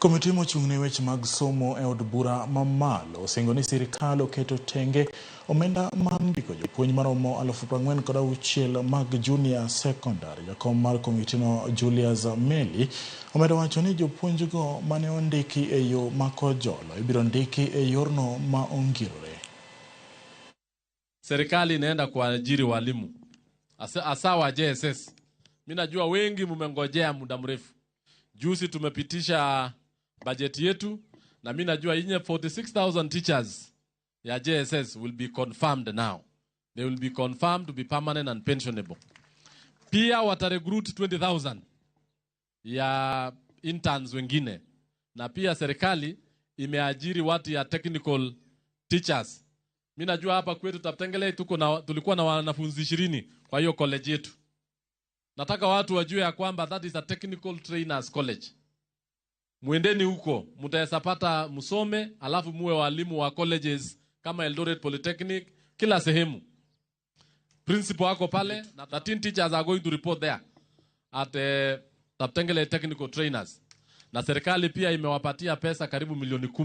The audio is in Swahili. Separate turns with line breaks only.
Komiti mochung' ne weche mag somo e od bura mamalo osingo ni sirikal oketo tenge omenda mar ndiko jopuonj maromo 46,000 mag junior secondary. Jakom mar komitino Julius Meli omedo wacho ni jopuonjgo mane ondiki e yo makojolo ibiro ndiki e yorno ma ongirore.
Serikali inaenda kuajiri walimu hasa wa JSS. Mimi najua wengi mmengojea muda mrefu. Juzi tumepitisha bajeti yetu na mimi najua inye 46,000 teachers ya JSS will be confirmed now. They will be confirmed to be permanent and pensionable. Pia watarecruit 20,000 ya interns wengine, na pia serikali imeajiri watu ya technical teachers. Mimi najua hapa kwetu Taptengelei tuko na, tulikuwa na wanafunzi 20 kwa hiyo college yetu. Nataka watu wajue ya kwamba that is a technical trainers college. Mwendeni huko mtaweza pata msome, alafu muwe walimu wa colleges kama Eldoret Polytechnic, kila sehemu. Principal wako pale na 13 teachers are going to report there at Taptengelei Technical Trainers. Na serikali pia imewapatia pesa karibu milioni 10.